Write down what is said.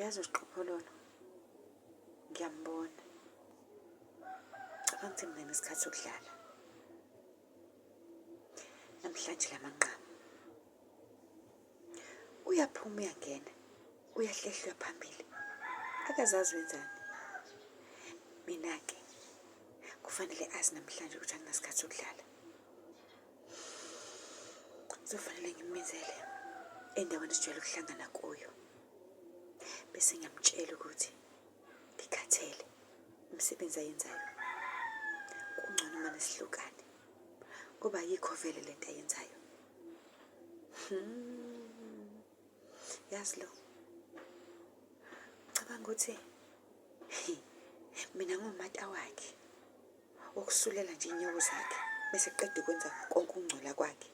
Yazi uSiqhophololo, ngiyambona. Cabanga ukuthi mina nginesikhathi sokudlala. Namhlanje lamanqamu. Uyaphuma uyangena, uyahlehla uyaphambili. Akazazi wenzani. Mina-ke kufanele azi namhlanje ukuthi anginasikhathi sokudlala. Kuzofanele ngimizele endaweni esijwayele ukuhlangana kuyo. Bese ngiyamtshela ukuthi ngikhathele imisebenzi ayenzayo. Kungcono mane sihlukane ngoba ayikho vele lento ayenzayo. Hmm. Yazi lo. Cabanga ukuthi mina ngumata wakhe. Ukusulela nje inyawo zakhe bese qeda ukwenza konke ukungcola kwakhe.